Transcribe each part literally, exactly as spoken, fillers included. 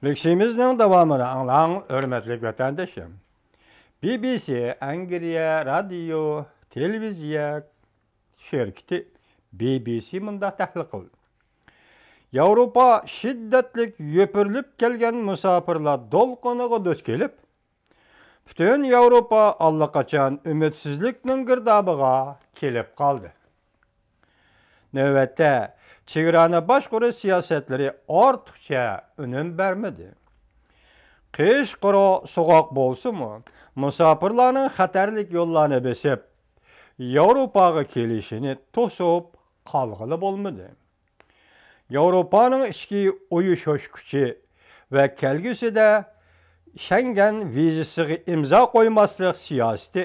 لېكسىيىمىزنىڭ داۋامىنى ئاڭلاڭ، ھۆرمەتلىك ۋەتەندىشىم. بى بى سى ئەنگلىيە رادىيو تېلېۋىزىيە شىركىتى بى بى سى مۇنداق تەھلىل قىلدى: ياۋروپا شىددەتلىك يوپۇرۇلۇپ كەلگەن مۇساپىرلار دولقۇنىغا دۇچ كېلىپ، پۈتۈن ياۋروپا ئاللىقاچان ئۈمىدسىزلىكنىڭ گىردابىغا كېلىپ قالدى. نۆۋەتتە، چېگرانى باشقۇرۇش سىياسەتلىرى ئارتۇقچە ئۈنۈم بەرمىدى. قىش قۇرۇق سوغۇق بولسىمۇ، مۇساپىرلارنىڭ خەتەرلىك يوللارنى بېسىپ، ياۋروپاغا كېلىشىنى توسۇپ قالغىلى بولمىدى. ياۋروپانىڭ ئىچكى ئۇيۇشۇش كۈچى ۋە كەلگۈسىدە شەنگەن ۋىزىسىغا ئىمزا قويماسلىق سىياسىتى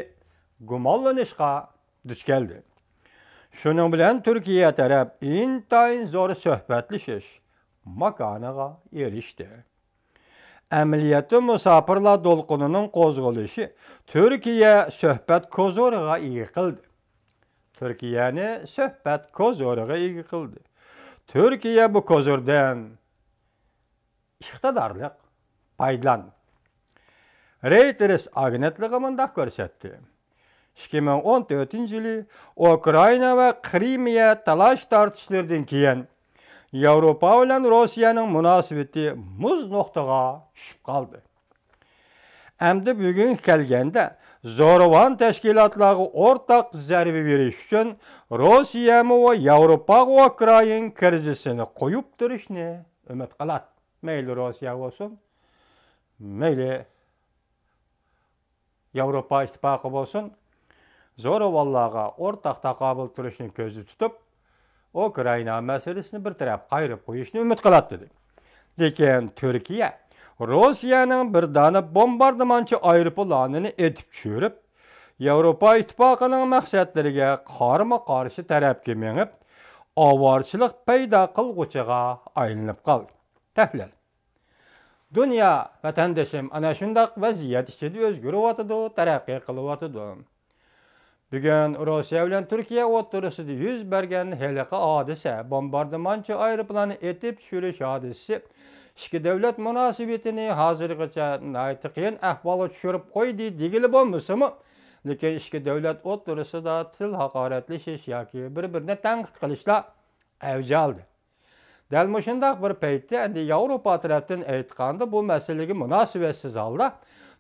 گۇمانلىنىشقا دۇچ كەلدى. شۇنىڭ بىلەن تۈركىيە تەرەپ ئىنتايىن زور سۆھبەتلىشىش ماكانىغا ئېرىشتى. ئەمەلىيەتتە مۇساپىرلار دولقۇنىنىڭ قوزغىلىشى تۈركىيە سۆھبەت كوزىرىغا ئىگە قىلدى. تۈركىيەنى سۆھبەت كوزىرىغا ئىگە قىلدى. تۈركىيە بۇ كوزىردىن ئىقتىدارلىق پايدىلاندى. رېيتېرس ئاگېنتلىقى مۇنداق كۆرسەتتى: ئىككى مىڭ ئون تۆتىنچى يىلى ئۇكرائىنا ۋە قىرىمىيە تالاش تارتىشلىرىدىن كېيىن، ياۋروپا بىلەن روسىيەنىڭ مۇناسىۋىتى مۇز نۇقتىغا چۈشۈپ قالدى. ئەمدى بۈگۈنگە كەلگەندە، زورىۋان تەشكىلاتلارغا ئورتاق زەربە بېرىش ئۈچۈن روسىيەمۇ ياۋروپاغا ئۇكرائىن كىرىزىسىنى قويۇپ تۇرۇشنى ئۈمىد قىلاتتى. مەيلى روسىيە بولسۇن، مەيلى ياۋروپا ئىتتىپاقى بولسۇن، زورىۋانلارغا ئورتاق تاقابىل تۇرۇشنى كۆزدە تۇتۇپ، ئۇكرائىنا مەسىلىسىنى بىر تەرەپكە قايرىپ قويۇشنى ئۈمىد قىلاتتى. لېكىن تۈركىيە روسىيەنىڭ بىر دانە بومباردىمانچى ئايروپىلانىنى ئېتىپ چۈشۈرۈپ، ياۋروپا ئىتتىپاقىنىڭ مەقسەتلىرىگە قارىمۇ قارشى تەرەپكە مېڭىپ، ئاۋارىچىلىق پەيدا قىلغۇچىغا ئايلىنىپ قالدى. تەھلىل. دۇنيا، ۋەتەندىشىم، ئەنە شۇنداق ۋەزىيەت ئىچىدە ئۆزگىرىۋاتىدۇ، تەرەققىي قىلىۋاتىدۇ. بۈگۈن روسىيە بىلەن تۈركىيە ئوتتۇرىسىدا يۈز بەرگەن ھېلىقى ھادىسە، بومباردىمانچى ئايروپىلاننى ئېتىپ چۈشۈرۈش ھادىسىسى ئىككى دۆلەت مۇناسىۋىتىنى ھازىرغىچە ناھايىتى قىيىن ئەھۋالغا چۈشۈرۈپ قويدى دېگىلى بولمىسىمۇ، لېكىن ئىككى دۆلەت ئوتتۇرىسىدا تىل ھاقارەتلىشىش ياكى بىر-بىرىنى تەنقىد قىلىشلار ئەۋج ئالدى. دەل مۇشۇنداق بىر پەيتتە، ئەمدى ياۋروپا تەرەپتىن ئېيتقاندا، بۇ مەسىلىگە مۇناسىۋەتسىز ھالدا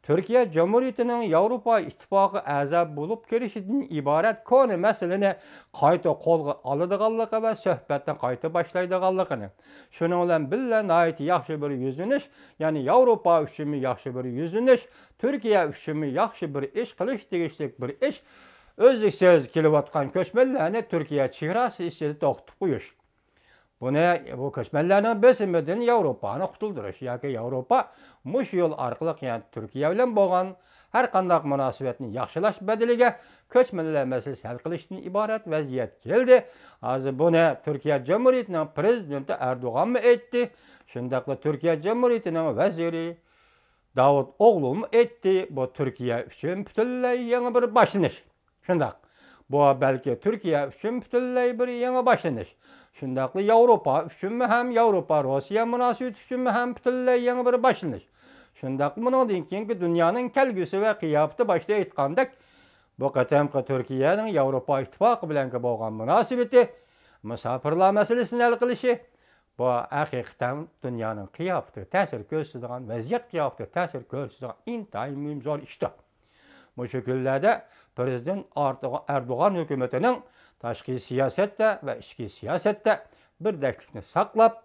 تۈركىيە جۇمھۇرىيىتىنىڭ ياۋروپا ئىتتىپاقىغا ئەزا بولۇپ كىرىشىدىن ئىبارەت كونا مەسىلىنى قايتا قولغا ئالىدىغانلىقى ۋە سۆھبەتنى قايتا باشلايدىغانلىقىنى، شۇنىڭ بىلەن بىللە ناھايىتى ياخشى بىر يۈزلىنىش، يەنى ياۋروپا ئۈچۈنمۇ ياخشى بىر يۈزلىنىش، تۈركىيە ئۈچۈنمۇ ياخشى بىر ئىش، قىلىش تېگىشلىك بىر ئىش، ئۈزلۈكسىز كېلىۋاتقان كۆچمەنلەرنى تۈركىيە چېگراسى ئىچىدە توختىتىپ قويۇش. بۇنى، بۇ كۆچمەنلەرنىڭ بېسىمىدىن ياۋروپانى قۇتۇلدۇرۇش ياكى ياۋروپا مۇشۇ يول ئارقىلىق يەنە تۈركىيە بىلەن بولغان ھەر قانداق مۇناسىۋەتنى ياخشىلاش بەدىلىگە كۆچمەنلەر مەسىلىسى ھەل قىلىشتىن ئىبارەت ۋەزىيەت كەلدى. ھازىر بۇنى تۈركىيە جۇمھۇرىيىتىنىڭ پىرېزىدېنتى ئەردوغانمۇ ئېيتتى. شۇنداقلا تۈركىيە جۇمھۇرىيىتىنىڭ ۋەزىرى داۋۇت ئوغلۇمۇ ئېيتتى، بۇ تۈركىيە ئۈچۈن پۈتۈنلەي يېڭى بىر باشلىنىش. شۇنداق. بۇ بەلكى تۈركىيە ئۈچۈن پۈتۈنلەي بىر يېڭى باشلىنىش. شۇنداقلا ياۋروپا ئۈچۈنمۇ ھەم ياۋروپا روسىيە مۇناسىۋىتى ئۈچۈنمۇ ھەم پۈتۈنلەي يېڭى بىر باشلىنىش. شۇنداقلا بۇنىڭدىن كېيىنكى دۇنيانىڭ كەلگۈسى ۋە قىياپىتى باشتا ئېيتقاندەك، بۇ قېتىمقى تۈركىيەنىڭ ياۋروپا ئىتتىپاقى بىلەنكى بولغان مۇناسىۋىتى، مۇساپىرلار مەسىلىسىنى ھەل قىلىشى، بۇ ھەقىقەتەن دۇنيانىڭ قىياپىتىگە تەسىر كۆرسىتىدىغان، ۋەزىيەت قىياپىتىگە تەسىر كۆرسىتىدىغان ئىنتايىن مۇھىم زور ئىشتۇر. مۇشۇ كۈنلەردە پىرېزىدېنت ئارتۇغ-، ئەردوغان ھۆكۈمىتىنىڭ تاشقى سىياسەتتە ۋە ئىچكى سىياسەتتە بىردەكلىكنى ساقلاپ،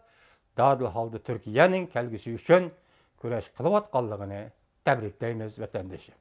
دادىل ھالدا تۈركىيەنىڭ كەلگۈسى ئۈچۈن كۈرەش قىلىۋاتقانلىقىنى تەبرىكلەيمىز، ۋەتەندىشىم.